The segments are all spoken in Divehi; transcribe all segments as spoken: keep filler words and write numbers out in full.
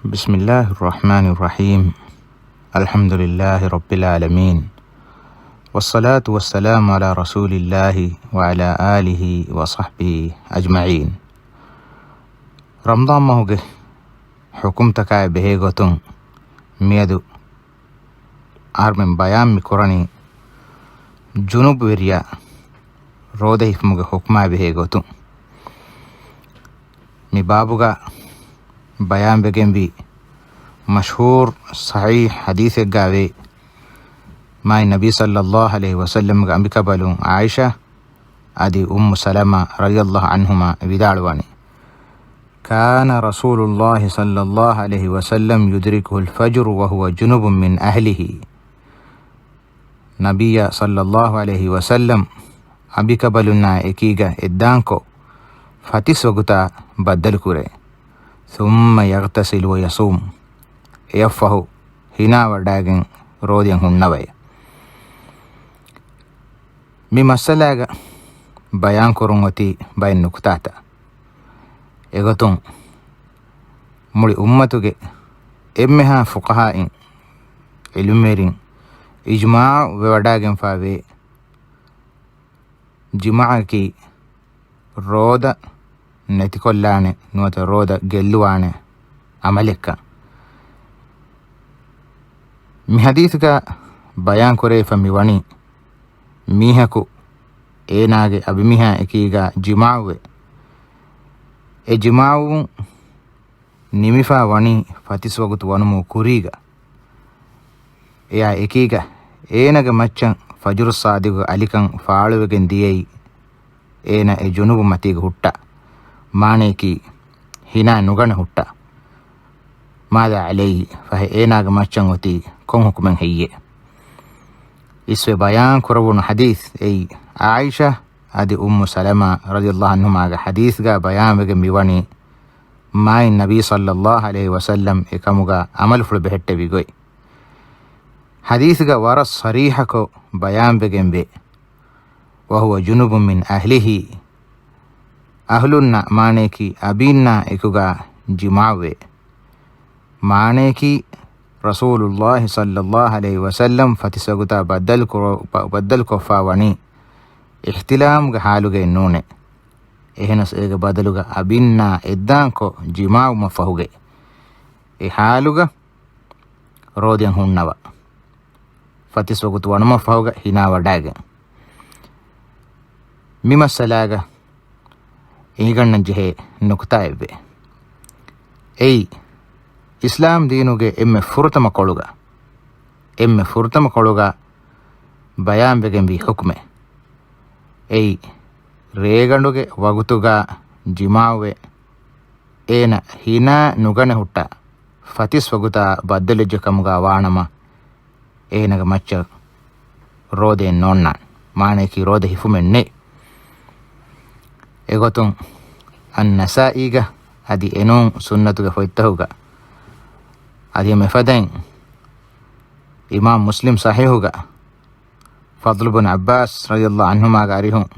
بسم الله الرحمن الرحيم. الحمد لله رب العالمين. والصلاة والسلام على رسول الله وعلى آله وصحبه أجمعين. ރަމަޟާން މަހުގެ ޙުކުމްތަކާއި ބެހޭ ގޮތުން މިއަދު އަހަރުމެން ބަޔާން މި ކުރަނީ ޖުނުބުވެރިޔާ ރޯދަ ހިފުމުގެ ޙުކުމާ ބެހޭ ގޮތުން. މި ބާބުގަ ބަޔާންވެގެންވީ މަޝްހޫރު ޞަޙީޙް ޙަދީޘެއްގައި ވޭ، މާތް ނަބީ ޞައްލައްލާހު ޢަލައިހި ވަސައްލަމްގެ އަނބިކަބަލުން ޢާއިޝާ އަދި އުއްމު ސަލަމާ ރަޟިޔައްލާހު ޢަންހުމާ ވިދާޅުވަނީ، كان رسول الله صلى الله عليه وسلم يدركه الفجر وهو جنب من أهله. ނަބިއްޔާ ޞައްލައްލާހު ޢަލައިހި ވަސައްލަމް އަނބިކަބަލުންނާ އެކީގަ އެއްދާންކޮށް، ފަތިސް ވަގުތާ ބައްދަލުކުރޭ. ثم يغتسل ويصوم. އެއަށްފަހު ހިނާވަޑައިގެން ރޯދައިން ހުންނަވައޭ. މި މައްސަލާގަ ބަޔާންކުރުން އޮތީ ބައެއް ނުކުތާތައް. އެގޮތުން މުޅި އުއްމަތުގެ އެންމެހާ ފުޤަހާއިން، ޢިލްމުވެރިން އިޖްމާޢު ވެވަޑައިގެންފާވޭ، ޖިމާޢަކީ ރޯދަ ނެތިކޮށްލާނެ ނުވަތަ ރޯދަ ގެއްލުވާނެ ޢަމަލެއްކަން. މި ޙަދީޘްގަ ބަޔާންކުރެވިފަ މިވަނީ، މީހަކު އޭނާގެ އަނބިމީހާ އެކީގަ ޖިމާޢުވެ، އެ ޖިމާޢުވުން ނިމިފާ ވަނީ ފަތިސް ވަގުތު ވަނުމުގެ ކުރީގަ. އެއާ އެކީގަ އޭނާގެ މައްޗަށް ފަޖުރު ޞާދިޤުގެ އަލިކަން ފާޅުވެގެން ދިޔައީ، އޭނާ އެ ޖުނުބު މަތީގަ ހުއްޓާ. މާނަޔަކީ، ހިނާ ނުގަނެ ހުއްޓާ. ماذا عليه؟ ފަހެ އޭނާގެ މައްޗަށް އޮތީ ކޮން ޙުކުމެއް ހެއްޔޭ؟ އިސްވެ ބަޔާން ކުރެވުނު ޙަދީޘް އެއީ، ޢާއިޝާ އަދި އުއްމު ސަލަމާ ރަޟިޔައްލާހު ޢަންހުމާގެ ޙަދީޘްގަ ބަޔާންވެގެން މިވަނީ، މާތް ނަބީ ޞައްލައްލާހު ޢަލައިހި ވަސައްލަމް އެކަމުގަ ޢަމަލުފުޅު ބެހެއްޓެވި ގޮތް. ޙަދީޘްގަ ވަރަށް ޞަރީޙަކޮށް ބަޔާންވެގެންވޭ، وهو جنب من أهله. އަހްލުންނާ، މާނަޔަކީ އަނބީންނާ އެކުގަ ޖިމާޢުވޭ. މާނަޔަކީ، ރަސޫލުﷲ ޞައްލައްލާހު ޢަލައިހި ވަސައްލަމް ފަތިސް ވަގުތާ ބައްދަލު ކުރ-، ބަ-، ބައްދަލުކޮށްފާ ވަނީ އިޙްތިލާމުގެ ޙާލުގައެއް ނޫނޭ. އެހެނަސް އޭގެ ބަދަލުގަ އަނބިންނާ އެއްދާންކޮށް ޖިމާޢުވުމަށްފަހުގައި، އެ ޙާލުގަ ރޯދައިން ހުންނަވާ. ފަތިސް ވަގުތު ވަނުމަށްފަހުގަ ހިނާވަޑައިގެން. މި މައްސަލާގަ އެނގިގަންނަން ޖެހޭ ނުކުތާއެއްވޭ. އެއީ، އިސްލާމް ދީނުގެ އެންމެ ފުރަތަމަ ކޮޅުގަ، އެންމެ ފުރަތަމަ ކޮޅުގަ ބަޔާންވެގެންވީ ޙުކުމެއް. އެއީ، ރޭގަނޑުގެ ވަގުތުގަ ޖިމާޢުވެ، އޭނަ ހިނާ ނުގަނެ ހުއްޓާ، ފަތިސް ވަގުތާ ބައްދަލުވެއްޖެ ކަމުގަ ވާނަމަ، އޭނަގެ މައްޗަށް ރޯދައެއް ނޯންނާނެ. މާނަޔަކީ ރޯދަ ހިފުމެއް ނެތް. އެގޮތުން އައްނަސާއީގަ އަދި އެނޫން ސުންނަތުގެ ފޮތްތަކުގަ އަދި މިފަދައިން އިމާމް މުސްލިމް ޞަޙީޙުގަ ފަޟްލު ބުން ޢައްބާސް ރަޟިޔަﷲ ޢަންހުމާގެ އަރިހުން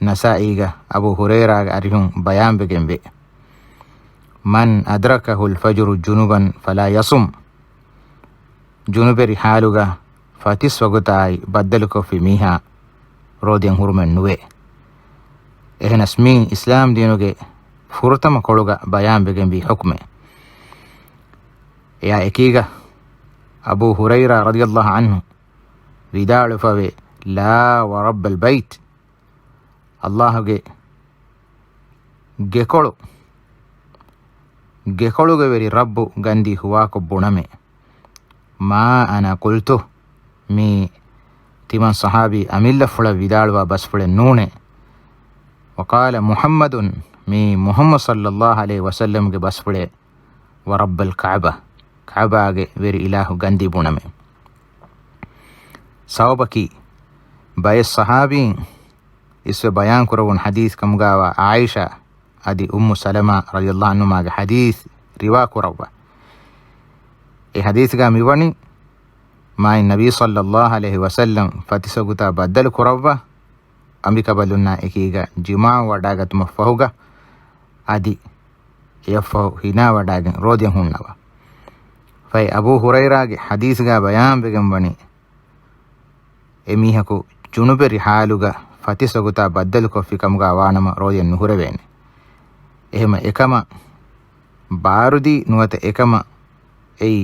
ނަސާއީގަ އަބޫ ހުރައިރާގެ އަރިހުން ބަޔާންވެގެންވޭ، من أدركه الفجر جنبا فلا يصم. ޖުނުބެރި ޙާލުގަ ފަތިސް ވަގުތާއި ބައްދަލުކޮށްފި މީހާ ރޯދައިން ހުރުމެއް ނުވޭ. އެހެނަސް މީ އިސްލާމް ދީނުގެ ފުރަތަމަ ކޮޅުގަ ބަޔާންވެގެންވީ ޙުކުމެއް. އެއާ އެކީގަ އަބޫ ހުރައިރާ ރަޟިޔަﷲ ޢަންހު ވިދާޅުވެފަވޭ، لا ورب البيت، ﷲގެ ގެކޮޅު، ގެކޮޅުގެ ވެރި ރައްބު ގަންދީ ހުވާކޮށް ބުނަމޭ، ما أنا قلته، މީ ތިމަން ޞަޙާބީ އަމިއްލަފުޅަށް ވިދާޅުވާ ބަސްފުޅެއް ނޫނޭ. وقال محمد، މީ މުޙައްމަދު ޞައްލައްލާހު ޢަލައިހި ވަސައްލަމްގެ ބަސްފުޅޭ. ورب الكعبة، ކަޢުބާގެ ވެރި އިލާހު ގަންދީ ބުނަމޭ. ސަބަބަކީ، ބައެއް ޞަޙާބީން އިސްވެ ބަޔާން ކުރެވުނު ޙަދީޘް ކަމުގާވާ ޢާއިޝާ އަދި އުއްމު ސަލަމާ ރަޟިޔަﷲ ޢަންހުމާގެ ޙަދީޘް ރިވާ ކުރައްވާ. އެ ޙަދީޘްގާ މިވަނީ، މާތް ނަބީ ޞައްލައްލާހު ޢަލައިހި ވަސައްލަމް ފަތިސް ވަގުތާ ބައްދަލު ކުރައްވާ، އަނބިކަބަލުންނާ އެކީގަ ޖިމާޢު ވަޑާގަތުމަށްފަހުގަ އަދި އެއަށްފަހު ހިނާވަޑައިގެން ރޯދައަށް ހުންނަވާ. ފަހެ އަބޫ ހުރައިރާގެ ޙަދީޘްގަ ބަޔާންވެގެން ވަނީ، އެ މީހަކު ޖުނުބެއް ހާލުގަ ފަތިސް ވަގުތާ ބައްދަލުކޮށްފި ކަމުގަ ވާނަމަ ރޯދައަށް ނުހުރެވޭނެ. އެހެމަ އެކަމަށް ބާރުދީ ނުވަތަ އެކަމަށް އެއީ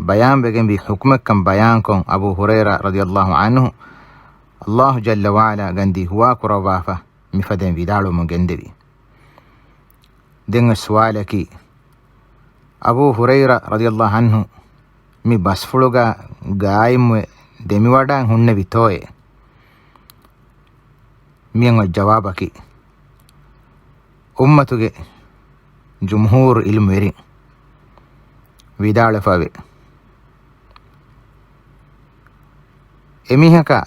ބަޔާންވެގެންވީ ޙުކުމެއްކަން ބަޔާންކޮށް، އަބޫ ހުރައިރާ ރަޟިޔަﷲ ޢަންހު، ﷲ ޖައްލަ ވަޢަލާ ގަންދީ ހުވާކުރައްވާފަ މިފަދައިން ވިދާޅުވަމުން ގެންދެވީ. ދެން އޮތް ސުވާލަކީ، އަބޫ ހުރައިރާ ރަޟިޔަﷲ ޢަންހު މި ބަސްފުޅުގަ ގާއިމްވެ ދެމިވަޑައިން ހުންނެވިތޯއޭ؟ މިއަށް އޮތް ޖަވާބަކީ، އުއްމަތުގެ ޖުމްހޫރު ޢިލްމުވެރިން ވިދާޅުވެފަވޭ، އެމީހަކާ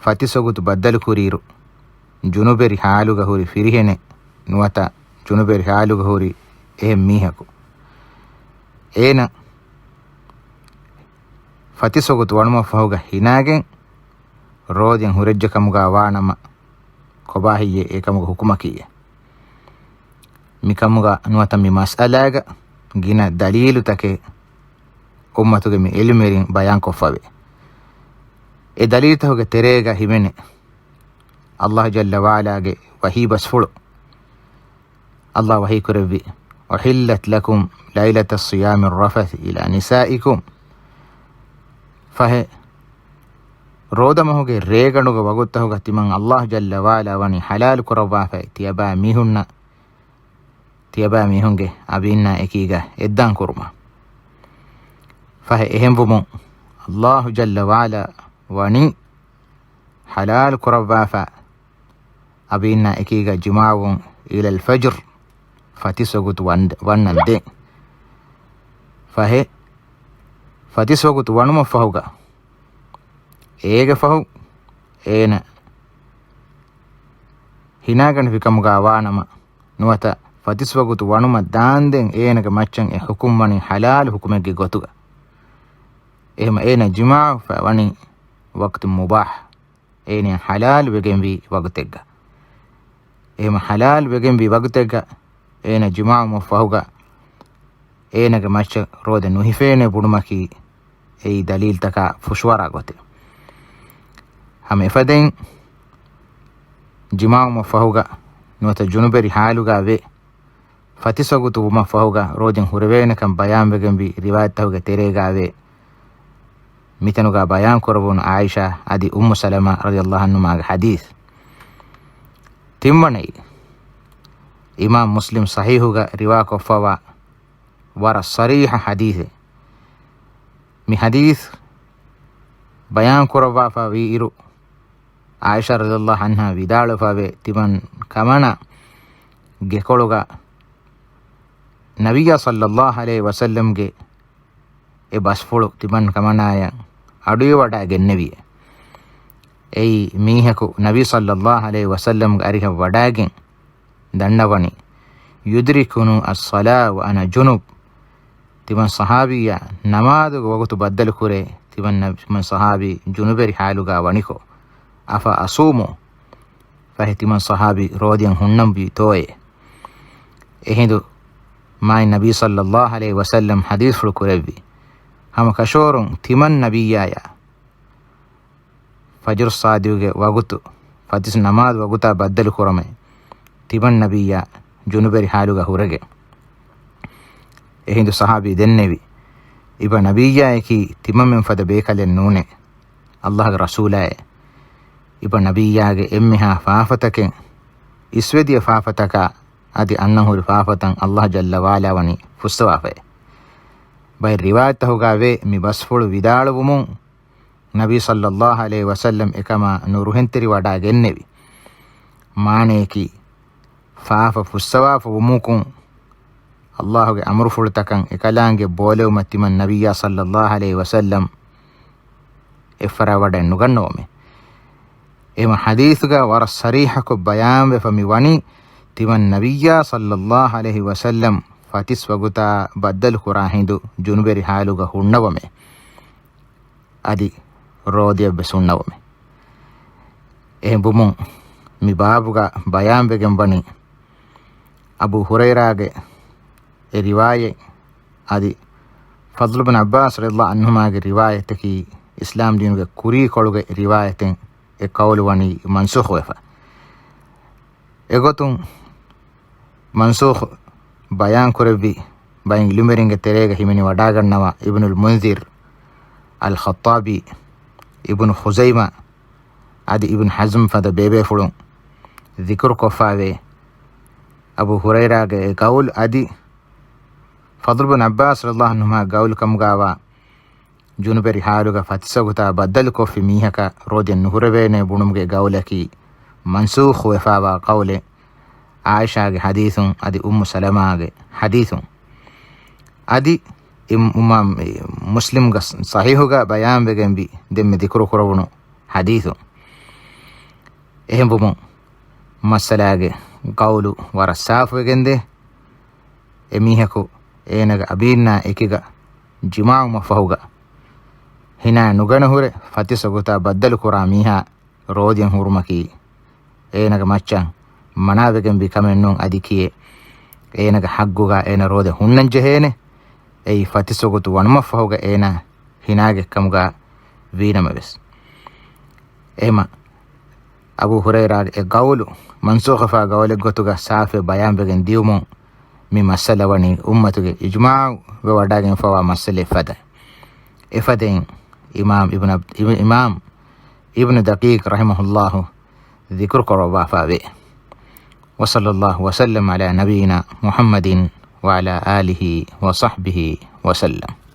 ފަތިސް ވަގުތު ބައްދަލުކުރިއިރު، ޖުނުބެރި ޙާލުގަ ހުރި ފިރިހެނެއް ނުވަތަ ޖުނުބެރި ޙާލުގަ ހުރި އެހެން މީހަކު، އޭނަ ފަތިސް ވަގުތު ވަނުމަށްފަހުގަ ހިނާގެން ރޯދައަށް ހުރެއްޖެ ކަމުގަ ވާނަމަ، ކޮބާހެއްޔޭ އެކަމުގެ ޙުކުމަކީ؟ މިކަމުގަ ނުވަތަ މި މަސްއަލާގަ ގިނަ ދަލީލުތަކެއް އުއްމަތުގެ މި ޢިލްމުވެރިން ބަޔާންކޮށްފަވޭ. އެ ދަލީލުތަކުގެ ތެރޭގަ ހިމެނޭ، ﷲ ޖައްލަ ވަޢަލާގެ ވަޙީ ބަސްފުޅު. ﷲ ވަޙީކުރެއްވި، "أحلت لكم ليلة الصيام الرفث إلى نسائكم." ފަހެ، ރޯދަމަހުގެ ރޭގަނޑުގެ ވަގުތުތަކުގަ ތިމަން ﷲ ޖައްލަ ވަޢަލާ ވަނީ ޙަލާލު ކުރައްވާފައި ތިޔަބައިމީހުންނަށް، ތިޔަބައިމީހުންގެ އަވިއިންނާ އެކީގަ އެއްދާން ކުރުމަށް. ފަހެ އެހެންވުމުން، ﷲ ޖައްލަ ވަޢަލާ ވަނީ ޙަލާލު ކުރައްވާފަ އަވިއިންނާ އެކީގަ ޖިމާޢުވުން إلى الفجر، ފަތިސް ވަގުތު ވަން-، ވަންނަން ދެން. ފަހެ، ފަތިސް ވަގުތު ވަނުމަށްފަހުގަ، އޭގެ ފަހު އޭނަ ހިނާގަނެފި ކަމުގަ ވާނަމަ، ނުވަތަ ފަތިސް ވަގުތު ވަނުމަށް ދާންދެން އޭނަގެ މައްޗަށް އެ ޙުކުމް ވަނީ ޙަލާލު ޙުކުމެއްގެ ގޮތުގަ. އެހެމަ އޭނަ ޖިމާޢުފަ ވަނީ ވަޤްތު މުބާޙް، އޭނަ ޙަލާލު ވެގެންވީ ވަގުތެއްގަ. އެހެމަ ޙަލާލު ވެގެންވީ ވަގުތެއްގަ އޭނަ ޖިމާޢުވުމަށް ފަހުގަ އޭނަގެ މައްޗަށް ރޯދަ ނުހިފޭނެ ބުނުމަކީ އެއީ ދަލީލްތަކާ ފުށުއަރާ ގޮތެއް. ހަމަ އެފަދައިން ޖިމާޢުވުމަށް ފަހުގަ ނުވަތަ ޖުނުބެރި ޙާލުގަ ވެ، ފަތިސް ވަގުތު ވުމަށް ފަހުގަ ރޯދައިން ހުރެވޭނެކަން ބަޔާންވެގެންވި ރިވާޔަތްތަކުގެ ތެރޭގަ ވެ، މިތަނުގަ ބަޔާން ކުރެވުނު ޢާއިޝާ އަދި އުއްމު ސަލަމާ ރަޟިޔަﷲ ޢަންހުމާގެ ޙަދީޘް. ތިންވަނައީ، އިމާމް މުސްލިމް ޞަޙީޙުގަ ރިވާކޮށްފަވާ ވަރަށް ޞަރީޙަ ޙަދީޘެއް. މި ޙަދީޘް ބަޔާން ކުރައްވާފަ ވީއިރު، ޢާއިޝާ ރަޟިޔަﷲ ޢަންހާ ވިދާޅުވެފަވޭ، ތިމަން ކަމަނާ ގެކޮޅުގަ ނަބިއްޔާ ޞައްލަﷲ ޢަލައިހި ވަސައްލަމްގެ އެ ބަސްފުޅު ތިމަން ކަމަނާޔަށް އަޑުއިވަޑައިގެންނެވިއޭ. އެއީ މީހަކު ނަބީ ޞައްލަﷲ ޢަލައިހި ވަސައްލަމްގެ އަރިހަށް ވަޑައިގެން ދަންނަވަނީ، "يدركني الصلاة وأنا جنب." ތިމަން ޞަޙާބީއާ ނަމާދުގެ ވަގުތު ބައްދަލުކުރޭ، ތިމަން ނަ-، ތިމަން ޞަޙާބީ ޖުނުބެރި ޙާލުގަ ވަނިކޮށް، "أفأصوم؟" ފަހެ ތިމަން ޞަޙާބީ ރޯދައިން ހުންނަންވީތޯއޭ؟ އެހިނދު މާތް ނަބީ ޞައްލަﷲ ޢަލައިހި ވަސައްލަމް ޙަދީޘްފުޅު ކުރެއްވި، ހަމަ ކަށަވަރުން ތިމަން ނަބިއްޔާޔާ ފަޖުރު ޞާދިޤުގެ ވަގުތު، ފަތިސް ނަމާދު ވަގުތާ ބައްދަލު ކުރަމޭ، ތިމަން ނަބިއްޔާ ޖުނުބެރި ޙާލުގަ ހުރެގެން. އެހިނދު ޞަޙާބީ ދެންނެވި، އިބަ ނަބިއްޔާޔަކީ ތިމަންމެން ފަދަ ބޭކަލެއް ނޫނޭ، ﷲގެ ރަސޫލާއޭ. އިބަ ނަބިއްޔާގެ އެންމެހާ ފާފަތަކެއް އިސްވެދިޔަ ފާފަތަކާ އަދި އަންނަން ހުރި ފާފަތައް ﷲ ޖައްލަ ވަޢަލާ ވަނީ ފުއްސަވާފައޭ. ބައެއް ރިވާޔަތްތަކުގަ ވޭ، މި ބަސްފުޅު ވިދާޅުވުމުން ނަބީ ޞައްލަﷲ ޢަލައިހި ވަސައްލަމް އެކަމާ ނުރުހެންތެރިވަޑައިގެންނެވި. މާނަޔަކީ، ފާފަ ފުއްސަވާފަ ވުމުކުން ﷲގެ އަމުރުފުޅުތަކަށް އެކަލާނގެ ބޯލެވުމަށް ތިމަން ނަބިއްޔާ ޞައްލަﷲ ޢަލައިހި ވަސައްލަމް އެއްފަރާތް ވަޑައެއް ނުގަންނަވަމޭ. އެހެމަ ޙަދީޘުގަ ވަރަށް ޞަރީޙަކޮށް ބަޔާންވެފަ މި ވަނީ، ތިމަން ނަބިއްޔާ ޞައްލަﷲ ޢަލައިހި ވަސައްލަމް ފަތިސް ވަގުތާ ބައްދަލު ކުރާ ހިނދު ޖުނުބެރި ޙާލުގަ ހުންނަވަމޭ. އަދި ރޯދައަށްވެސް ހުންނަވަމޭ. އެހެންވުމުން މި ބާބުގަ ބަޔާންވެގެން ވަނީ، އަބޫ ހުރައިރާގެ އެ ރިވާޔަތް އަދި ފަޟްލު ބިން ޢައްބާސް ރަޟިޔަﷲ ޢަންހުމާގެ ރިވާޔަތަކީ އިސްލާމް ދީނުގެ ކުރީކޮޅުގެ ރިވާޔަތެއް. އެ ޤައުލު ވަނީ މަންސޫޚުވެފަ. އެގޮތުން މަންސޫޚު ބަޔާން ކުރެއްވި ބައިން އިލްމުވެރިންގެ ތެރޭގަ ހިމެނި ވަޑާގަންނަވާ އިބްނުލް މުންޛިރު، އަލް ޚައްޠާބީ، އިބްނު ޚުޒައިމާ އަދި އިބްނު ޙަޒްމް ފަދަ ބޭބޭފުޅުން ޛިކުރު ކޮށްފާވޭ. އަބޫ ހުރައިރާގެ އެ ޤައުލު އަދި ފަޟްލު ބިން ޢައްބާސް ރަޟިޔަﷲ ޢަންހުމާ ޤައުލު ކަމުގާވާ ޖުނުބެއް ރިހާލުގަ ފަތިސަގުތާ ބައްދަލުކޮށްފި މީހަކަށް ރޯދިއެއް ނުހުރެވޭނެ ބުނުމުގެ ޤައުލަކީ މަންސޫޚުވެފާވާ ޤައުލެއް. ޢާއިޝާގެ ޙަދީޘުން އަދި އުއްމު ސަލަމާގެ ޙަދީޘުން އަދި އި-، އިމާމް މުސްލިމްގެ ޞަޙީޙުގަ ބަޔާންވެގެންވި ދެންމެ ޛިކުރު ކުރެވުނު ޙަދީޘުން. އެހެންވުމުން މައްސަލާގެ ޤައުލު ވަރަށް ސާފުވެގެންދޭ. އެމީހަކު އޭނަގެ އަބީންނާ އެކިގަ ޖިމާޢުވުމަށްފަހުގަ ހިނާ ނުގަނެހުރެ ފަތިސަގުތާ ބައްދަލުކުރާ މީހާ ރޯދިއެއް ހުރުމަކީ އޭނަގެ މައްޗަށް މަނާވެގެންވި ކަމެއް ނޫން. އަދި ކިޔޭ އޭނަގެ ޙައްޤުގަ އޭނަ ރޯދަ ހުންނަން ޖެހޭނެ. އެއީ ފަތިސަގުތު ވަނުމަށްފަހުގަ އޭނަ ހިނާގެއްކަމުގަ ވީނަމަވެސް. އެހެމަ އަބޫ ހުރައިރާގެ އެ ޤައުލު މަންސޫޚުވެފާ ޤައުލެއްގޮތުގަ ސާފެއް ބަޔާންވެގެން ދިޔުމުން މި މައްސަލަ ވަނީ އުއްމަތުގެ އިޖްމާޢު ވެވަޑައިގެންފަވާ މައްސަލައެއް ފަދަ. އެފަދައިން އިމާމް އިބްނު އަބް-، އި-، އިމާމް އިބްނު ދަޤީޤް ރަޙިމަހުﷲ ޛިކުރު ކުރައްވާފަވޭ. وصلى الله وسلم على نبينا محمد وعلى آله وصحبه وسلم.